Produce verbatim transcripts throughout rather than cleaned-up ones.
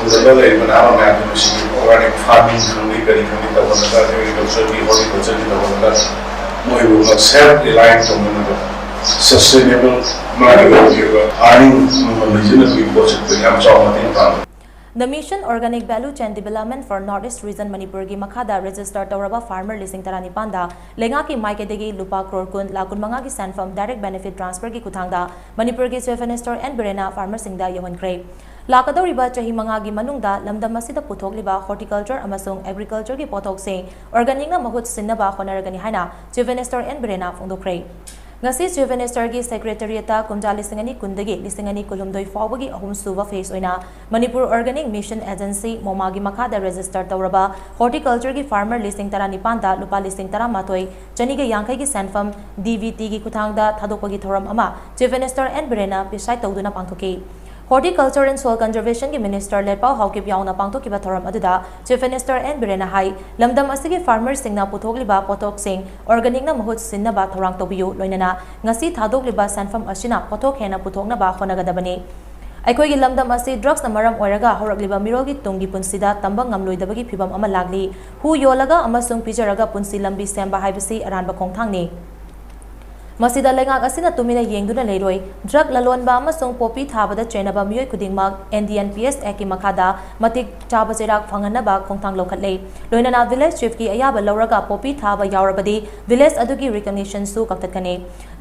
ꯈꯨꯡꯒꯪꯗ ꯂꯩꯔꯤꯕ ꯅꯍꯥ ꯃꯌꯥꯝꯗꯨ ꯃꯁꯤꯒꯤ organic farming ꯈꯪꯗꯦ, ꯀꯔꯤ ꯈꯪꯗꯦ ꯇꯧꯍꯜꯂꯒ, agriculture ꯒꯤ, horticulture ꯒꯤ ꯇꯧꯍꯜꯂꯒ, ꯃꯣꯏꯕꯨ self reliant ꯇꯧꯅꯅꯕ, sustainable ꯃꯥꯒꯤ ꯑꯣꯏꯕ earning ꯑꯃ ꯂꯩꯖꯅꯕꯒꯤ ꯄꯣꯠꯁꯛꯇ ꯌꯥꯝ ꯆꯥꯎꯅ ꯃꯇꯦꯡ ꯄꯥꯡꯉꯤ꯫ The Mission Organic Value Chain Development for North East Region ꯃꯅꯤꯄꯨꯔꯒꯤ ꯃꯈꯥꯗ register ꯇꯧꯔꯕ farmer ꯂꯤꯁꯤꯡ ꯇꯔꯥꯅꯤꯄꯥꯟꯗ ꯂꯩꯉꯥꯛꯀꯤ ꯃꯥꯏꯀꯩꯗꯒꯤ ꯂꯨꯄꯥ ꯀ꯭ꯔꯣꯔ ꯀꯨꯟ ꯂꯥꯈ ꯀꯨꯟꯃꯉꯥꯒꯤ ꯁꯦꯟꯐꯝ direct benefit transfer ꯒꯤ ꯈꯨꯠꯊꯥꯡꯗ ꯃꯅꯤꯄꯨꯔꯒꯤ Chief Minister ꯑꯦꯟ ꯕꯤꯔꯦꯟꯅ farmer ꯁꯤꯡꯗ ꯌꯧꯍꯟꯈ꯭ꯔꯦ꯫ ꯂꯥꯛꯀꯗꯧꯔꯤꯕ ꯆꯍꯤ ꯃꯉꯥꯒꯤ ꯃꯅꯨꯡꯗ ꯂꯝꯗꯝ ꯑꯁꯤꯗ ꯄꯨꯊꯣꯛꯂꯤꯕ horticulture ꯑꯃꯁꯨꯡ agriculture ꯒꯤ ꯄꯣꯠꯊꯣꯛꯁꯤꯡ organic ꯅ ꯃꯍꯨꯠ ꯁꯤꯟꯅꯕ ꯍꯣꯠꯅꯔꯒꯅꯤ ꯍꯥꯏꯅ Chief Minister ꯑꯦꯟ ꯕꯤꯔꯦꯟꯅ ꯐꯣꯡꯗꯣꯛꯈ꯭ꯔꯦ꯫ ꯉꯁꯤ Chief Minister ꯒꯤ Secretariat ꯇ ꯀꯨꯝꯖꯥ ꯂꯤꯁꯤꯡ ꯑꯅꯤ ꯀꯨꯟꯗꯒꯤ ꯂꯤꯁꯤꯡ ꯑꯅꯤ ꯀꯨꯟꯍꯨꯝꯗꯣꯏ ꯐꯥꯎꯕꯒꯤ ꯑꯍꯨꯝꯁꯨꯕ phase ꯑꯣꯏꯅ Manipur Organic Mission Agency, MOMA ꯒꯤ ꯃꯈꯥꯗ register ꯇꯧꯔꯕ horticulture ꯒꯤ farmer ꯂꯤꯁꯤꯡ ꯇꯔꯥꯅꯤꯄꯥꯟꯗ ꯂꯨꯄꯥ ꯂꯤꯁꯤꯡ ꯇꯔꯥꯃꯥꯊꯣꯏ ꯆꯅꯤꯒ ꯌꯥꯡꯈꯩꯒꯤ ꯁꯦꯟꯐꯝ D B T ꯒꯤ ꯈꯨꯠꯊꯥꯡꯗ ꯊꯥꯗꯣꯛꯄꯒꯤ ꯊꯧꯔꯝ ꯑꯃ Chief Minister ꯑꯦꯟ ꯕꯤꯔꯦꯟꯅ preside ꯇꯧꯗꯨꯅ ꯄꯥꯡꯊꯣꯛꯈꯤ꯫ Horticulture and Soil Conservation ꯒꯤ Minister ꯂꯦꯠꯄꯥꯎ ꯍꯥꯎꯀꯤꯞ ꯌꯥꯎꯅ ꯄꯥꯡꯊꯣꯛꯈꯤꯕ ꯊꯧꯔꯝ ꯑꯗꯨꯗ Chief Minister ꯑꯦꯟ ꯕꯤꯔꯦꯟꯅ ꯍꯥꯏ, ꯂꯝꯗꯝ ꯑꯁꯤꯒꯤ farmer ꯁꯤꯡꯅ ꯄꯨꯊꯣꯛꯂꯤꯕ ꯄꯣꯠꯊꯣꯛꯁꯤꯡ organic ꯅ ꯃꯍꯨꯠ ꯁꯤꯟꯅꯕ ꯊꯧꯔꯥꯡ ꯇꯧꯕꯤꯌꯨ, ꯂꯣꯏꯅꯅ ꯉꯁꯤ ꯊꯥꯗꯣꯛꯂꯤꯕ ꯁꯦꯟꯐꯝ ꯑꯁꯤꯅ ꯄꯣꯠꯊꯣꯛ ꯍꯦꯟꯅ ꯄꯨꯊꯣꯛꯅꯕ ꯍꯣꯠꯅꯒꯗꯕꯅꯤ꯫ ꯑꯩꯈꯣꯏꯒꯤ ꯂꯝꯗꯝ ꯑꯁꯤ drugs ꯅ ꯃꯔꯝ ꯑꯣꯏꯔꯒ ꯍꯧꯔꯛꯂꯤꯕ ꯃꯤꯔꯣꯜꯒꯤ ꯇꯨꯡꯒꯤ ꯄꯨꯟꯁꯤꯗ ꯇꯝꯕ ꯉꯝꯂꯣꯏꯗꯕꯒꯤ ꯐꯤꯚꯝ ꯑꯃ ꯂꯥꯛꯂꯤ꯫ ꯍꯨ ꯌꯣꯜꯂꯒ ꯑꯃꯁꯨꯡ ꯄꯤꯖꯔꯒ ꯄꯨꯟꯁꯤ ꯂꯝꯕꯤ ꯁꯦꯝꯕ ꯍꯥꯏꯕꯁꯤ ꯑꯔꯥꯟꯕ ꯈꯣꯡꯊꯥꯡꯅꯤ꯫ ꯃꯁꯤꯗ ꯂꯩꯉꯥꯛ ꯑꯁꯤꯅ ꯇꯨꯃꯤꯟꯅ ꯌꯦꯡꯗꯨꯅ ꯂꯩꯔꯣꯏ꯫ Drug ꯂꯂꯣꯟꯕ ꯑꯃꯁꯨꯡ poppy ꯊꯥꯕꯗ ꯆꯦꯟꯅꯕ ꯃꯤꯑꯣꯏ ꯈꯨꯗꯤꯡꯃꯛ N D N P S Act ꯀꯤ ꯃꯈꯥꯗ ꯃꯇꯤꯛ ꯆꯥꯕ ꯆꯩꯔꯥꯛ ꯐꯪꯍꯟꯅꯕ ꯈꯣꯡꯊꯥꯡ ꯂꯧꯈꯠꯂꯦ꯫ ꯂꯣꯏꯅꯅ village chief ꯀꯤ ꯑꯌꯥꯕ ꯂꯧꯔꯒ poppy ꯊꯥꯕ ꯌꯥꯎꯔꯕꯗꯤ village ꯑꯗꯨꯒꯤ recognition ꯁꯨ ꯀꯛꯊꯠꯀꯅꯤ꯫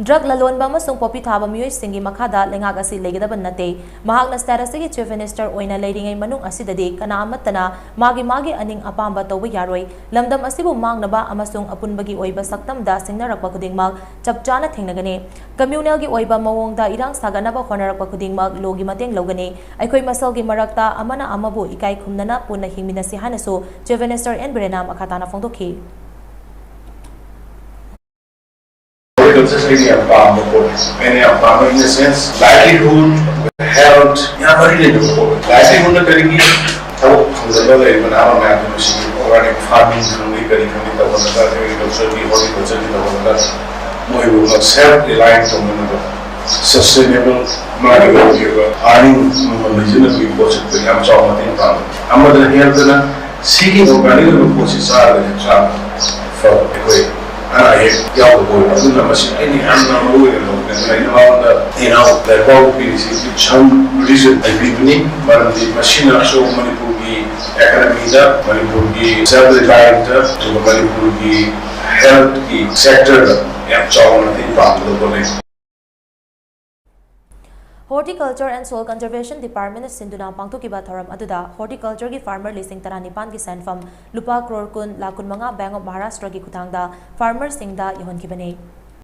Drug ꯂꯂꯣꯟꯕ ꯑꯃꯁꯨꯡ poppy ꯊꯥꯕ ꯃꯤꯑꯣꯏꯁꯤꯡꯒꯤ ꯃꯈꯥꯗ ꯂꯩꯉꯥꯛ ꯑꯁꯤ ꯂꯩꯒꯗꯕ ꯅꯠꯇꯦ꯫ ꯃꯍꯥꯛꯅ state ꯑꯁꯤꯒꯤ Chief Minister ꯑꯣꯏꯅ ꯂꯩꯔꯤꯉꯩ ꯃꯅꯨꯡ ꯑꯁꯤꯗꯗꯤ ꯀꯅꯥ ꯑꯃꯠꯇꯅ ꯃꯥꯒꯤ ꯃꯥꯒꯤ ꯑꯅꯤꯡ ꯑꯄꯥꯝꯕ ꯇꯧꯕ ꯌꯥꯔꯣꯏ꯫ ꯂꯝꯗꯝ ꯑꯁꯤꯕꯨ ꯃꯥꯡꯅꯕ ꯑꯃꯁꯨꯡ ꯑꯄꯨꯟꯕꯒꯤ ꯑꯣꯏꯕ ꯁꯛꯇꯝꯗ ꯁꯤꯡꯅꯔꯛꯄ ꯈꯨꯗꯤꯡꯃꯛ ꯆꯞ ꯆꯥꯅ ꯊꯦꯡꯅꯒꯅꯤ꯫ Communal ꯒꯤ ꯑꯣꯏꯕ ꯃꯑꯣꯡꯗ ꯏꯔꯥꯡ ꯁꯥꯒꯠꯅꯕ ꯍꯣꯠꯅꯔꯛꯄ ꯈꯨꯗꯤꯡꯃꯛ law ꯒꯤ ꯃꯇꯦꯡ ꯂꯧꯒꯅꯤ꯫ ꯑꯩꯈꯣꯏ ꯃꯁꯦꯜꯒꯤ ꯃꯔꯛꯇ ꯑꯃꯅ ꯑꯃꯕꯨ ꯏꯀꯥꯏ ꯈꯨꯝꯅꯅ ꯄꯨꯟꯅ ꯍꯤꯡꯃꯤꯟꯅꯁꯤ ꯍꯥꯏꯅꯁꯨ Chief Minister ꯑꯦꯟ ꯕꯤꯔꯦꯟꯅ ꯃꯈꯥ ꯇꯥꯅ ꯐꯣꯡꯗꯣꯛꯈꯤ꯫ Horticulture ꯁꯦ ꯑꯩꯅ ꯌꯥꯝ ꯄꯥꯝꯕ ꯄꯣꯠ, ꯑꯩꯅ ꯌꯥꯝ ꯄꯥꯝꯕ in the sense livelihood, health ꯌꯥꯝ ꯃꯔꯤ ꯂꯩꯅꯕ ꯄꯣꯠ꯫ Livelihood ꯅ ꯀꯔꯤꯒꯤ? ꯊꯕꯛ ꯐꯪꯗꯕ ꯂꯩꯔꯤꯕ ꯅꯍꯥ ꯃꯌꯥꯝꯗꯨ ꯃꯁꯤꯒꯤ organic farming ꯈꯪꯗꯦ, ꯀꯔꯤ ꯈꯪꯗꯦ ꯇꯧꯍꯜꯂꯒ, agriculture ꯒꯤ, horticulture ꯒꯤ ꯇꯧꯍꯜꯂꯒ ꯃꯣꯏꯕꯨ self reliant ꯇꯧꯅꯅꯕ, Sustainable ꯃꯥꯒꯤ ꯑꯣꯏꯕ earning ꯃꯉꯣꯟꯗ ꯂꯩꯖꯅꯕꯒꯤ ꯄꯣꯠꯁꯛꯇ ꯌꯥꯝ ꯆꯥꯎꯅ ꯃꯇꯦꯡ ꯄꯥꯡꯉꯤ꯫ ꯑꯃꯗ healthꯅ ꯁꯤꯒꯤ organic ꯑꯣꯏꯕ ꯄꯣꯠꯁꯤ ꯆꯥꯔꯒꯗꯤ ꯍꯛꯆꯥꯡ ꯐꯕ, ꯑꯩꯈꯣꯏ ꯑꯅꯥ ꯑꯌꯦꯛ ꯌꯥꯎꯗꯕ ꯑꯣꯏꯕ꯫ ꯑꯗꯨꯅ ꯃꯁꯤ ꯑꯩꯅ ꯌꯥꯝꯅ ꯃꯔꯨ ꯑꯣꯏꯅ ꯂꯧꯕꯅꯦ꯫ ꯑꯗꯨꯅ ꯑꯩꯅ ꯃꯉꯣꯟꯗ ꯏꯅꯥꯎ ꯂꯥꯏꯔꯤꯛ ꯄꯥꯎ ꯄꯤꯔꯤꯁꯤ some reason ꯑꯩ ꯄꯤꯕꯅꯤ, ꯃꯔꯝꯗꯤ ꯃꯁꯤꯅ ꯑꯁꯣꯛ ꯃꯅꯤꯄꯨꯔꯒꯤ economyꯗ, ꯃꯅꯤꯄꯨꯔꯒꯤ self reliantꯗ, ꯑꯗꯨꯒ ꯃꯅꯤꯄꯨꯔꯒꯤ healthꯀꯤ sectorꯗ ꯌꯥꯝ ꯆꯥꯎꯅ ꯃꯇꯦꯡ ꯄꯥꯡꯒꯗꯕ ꯂꯩ꯫ Horticulture and Soil Conservation Departmentꯅ ꯁꯤꯟꯗꯨꯅ ꯄꯥꯡꯊꯣꯛꯈꯤꯕ ꯊꯧꯔꯝ ꯑꯗꯨꯗ horticultureꯒꯤ farmer ꯂꯤꯁꯤꯡ ꯇꯔꯥꯅꯤꯄꯥꯟꯒꯤ ꯁꯦꯟꯐꯝ ꯂꯨꯄꯥ ꯀ꯭ꯔꯣꯔ ꯀꯨꯟ ꯂꯥꯈ ꯀꯨꯟꯃꯉꯥ Bank of Maharashtraꯒꯤ ꯈꯨꯠꯊꯥꯡꯗ farmerꯁꯤꯡꯗ ꯌꯧꯍꯟꯈꯤꯕꯅꯤ꯫